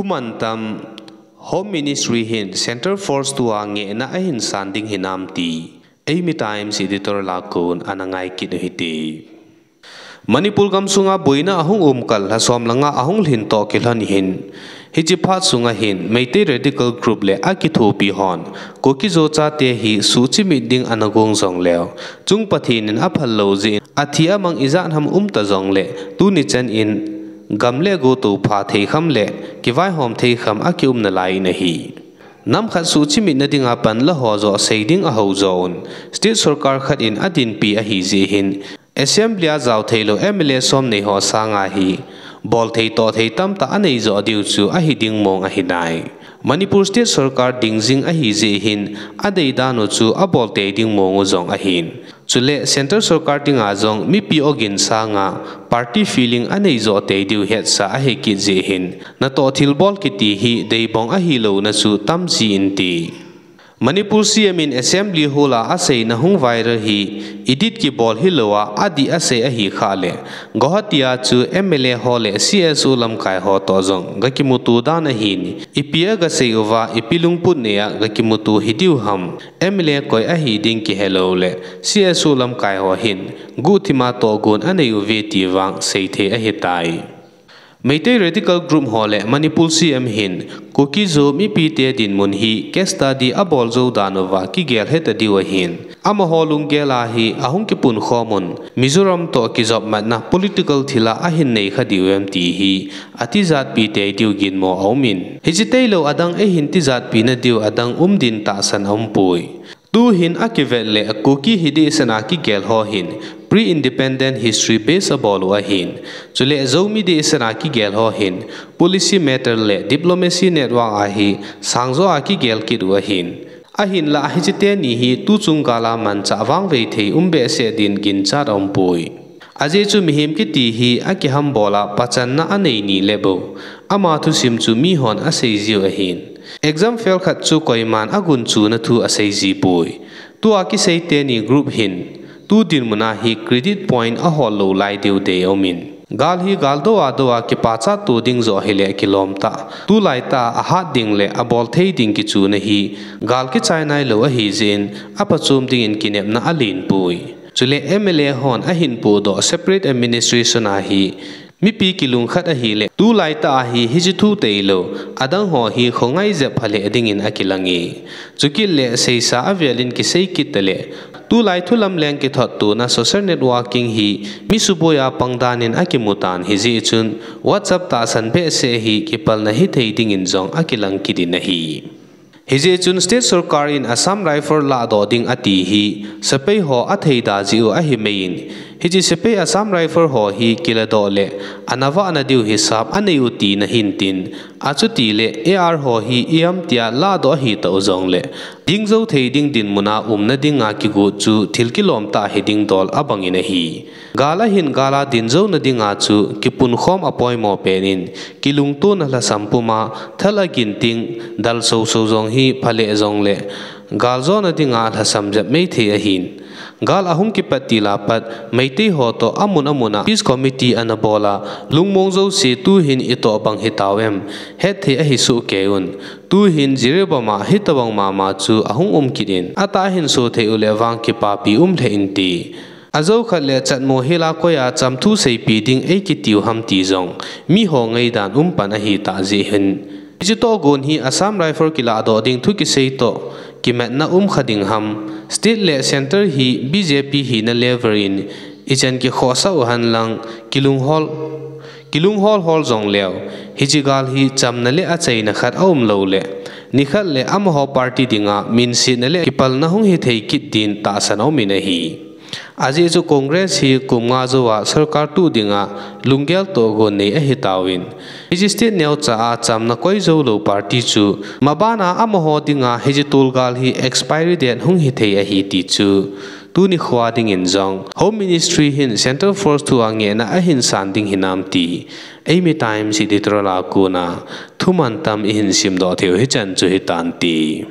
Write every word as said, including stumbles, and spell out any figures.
Mantam, Home Ministry hin Central Force tua ngehna ahin san ding hinam ti, Eimi Times editor a kon ana ngai kit u hite. Manipur gamsunga boina ahung um kal lha som le nga ahung lhin toh kilhon hin, hiche phat sunga hin Meitei radical group le akithopi hon Kuki-Zo chate hi suhchimit ding ana gong jongleu, chung Pathen in aphal lou jeh in athi amang ijat ham um ta jongle, tuni chan in gam le go toupha thei kham le kivaihom thei kham akium nalai in ahi. Nam khat suhchimitna dinga pan la ho joh sei ding ahou joh un, state sorkar khat in adinpi ahi jeh hin, Assembly a jao theilou M L A som nei ho sanga hi, bol thei toh thei tamtah anei joh diu chu ahi ding mong ahi nai. Manipur state sorkar ding jing ahi jeh hin, adeidan u chu abol tei ding mong u jong ahin. Chule centre sorkar dinga jong mipi ogin sanga party feeling anei joh tei diu hetsa ahi kit jeh hin, natoh thilbol kiti hi deibong ahilouna chu tam ji inte. Manipur C M in Assembly Hall a aseina hung viral hi edit kibol hilouva adih asei ahi khah le, Guwahati a chu M L A ho le C S O lamkai ho toh jong gakimuto dan ahin, ipi agasei uva ipi lungput neiya gakimuto hidiu ham, M L A koi ahi ding kihelou le, C S O lamkai ho hin guhthima tohgon anei uve ti vang seithei ahitai. Meitei radical group ho le Manipur C M hin Kuki-Zo mipite dinmun hi case study abol jou dan uva kigel heta diu ahin, amaho lunggel a hi ahung kipunkhom un, Mizoram toh kijopmatna political thil a ahin nei kha diu em ti hi atijatpi tei diu ginmo aumin, hiche tailou adang eihin tijatpi na diu adang um din tahsan aumpoi. Tuhin akivet le Kuki hi dehset a kigel ho hin pre-independent history base abol u ahin, chule Zomi dehset a kigel ho hin policy matter le diplomacy network a hi sangjo a kigel kit u ahin, ahinlah hiche teni hi tuchung gal a manchah vangvei thei um behseh din ginchat aumpoi. Ajeh chu mihem kiti hi akihambol a pachanna anei ni le bou, ama thusim chu mihon asei jiu ahin, exam fail khat chu koiman agunchuna thu asei jipoi. Tua kisei teni group hin tu dinmun a hi credit point ahol lou lai diu dei aumin, gal hi gal dou a dou a kipachat to ding joh hile kilom tah, tulaitah a ahat ding le abol thei ding kichuna hi gal kichai nailou ahi jeh in aphachom dingin kinepna alenpoi. Chule M L A hon ahin podoh separate administration a hi mipi kilungkhat ahile, tulaitah a hi hiche thu tailou adang ho hi khongai jep phaleh dingin akilange. Chukit le seisa avel in kisei kit tale, tulai thu lamleng kithot tona social networking hi mi suboi a pang dan in akimutan hijeh chun WhatsApp tahsan behseh hi kipalna hithei dingin jong akilang kit in ahi. Hijeh chun state sorkar in Assam Rifle lahdoh ding ati hi sepai ho atheida jeh u ahimai in, hiche sepai Assam Rifle ho hi kiladoh le anavahna diu hisap anei u tina hintin, achutile A R ho hi iam tia lahdoh ahitah u jongle dingjou thei ding dinmun a umna dinga kigot chu thil kilomtah hiding dol abang in ahi. Gal ahin gal a dinjouna dinga chu kipunkhom apoimo pen in, kilungtona lhasam puma thal agin ting, dal soso jong hi phaleh jongle, galjona dinga lhasam jep mei thei ahin. Gal ahung kipat tila pat Meitei ho toh amun amun a peace committee anabol a, lungmong jouse tuhin itoh bang hitau em, hetthei ahi sohkei un. Tuhin Jiribam a hitobang mama chu ahung um kit in, atah ahin so thei u le vang kipapi um lheh inte. Ajou khat le chatmo hila koia chamthu seipi ding eikitiu ham ti jong miho ngaidan um pan ahitah jeh hin, hiche tohgon hi Assam Rifle kilahdoh ding thu kisei toh kimatna um kha ding ham, state le centre hi B J P hina level in ichan kikhohsah u henlang, kilunghol kilunghol hol jongleu, hiche gal hi chamna le achaina khat aumlou le, nikhat le amaho party dinga minsetna le kipalna hung hithei kit din tahsan aumin ahi. Ajeh chu Congress hi kum nga jouva sorkar tuh dinga lunggel tohgon nei ahitauvin, hiche state neocha a chamna koi joulou party chu mabana amaho dinga hiche tolgal hi expiry date hung hithei ahi ti chu tuni khoa dingin jong Home Ministry hin Central Force thua ngehna ahin san ding hinam ti Eimi Times editorial a kona thuman tam ihin simdoh theiu hichan chu hitante.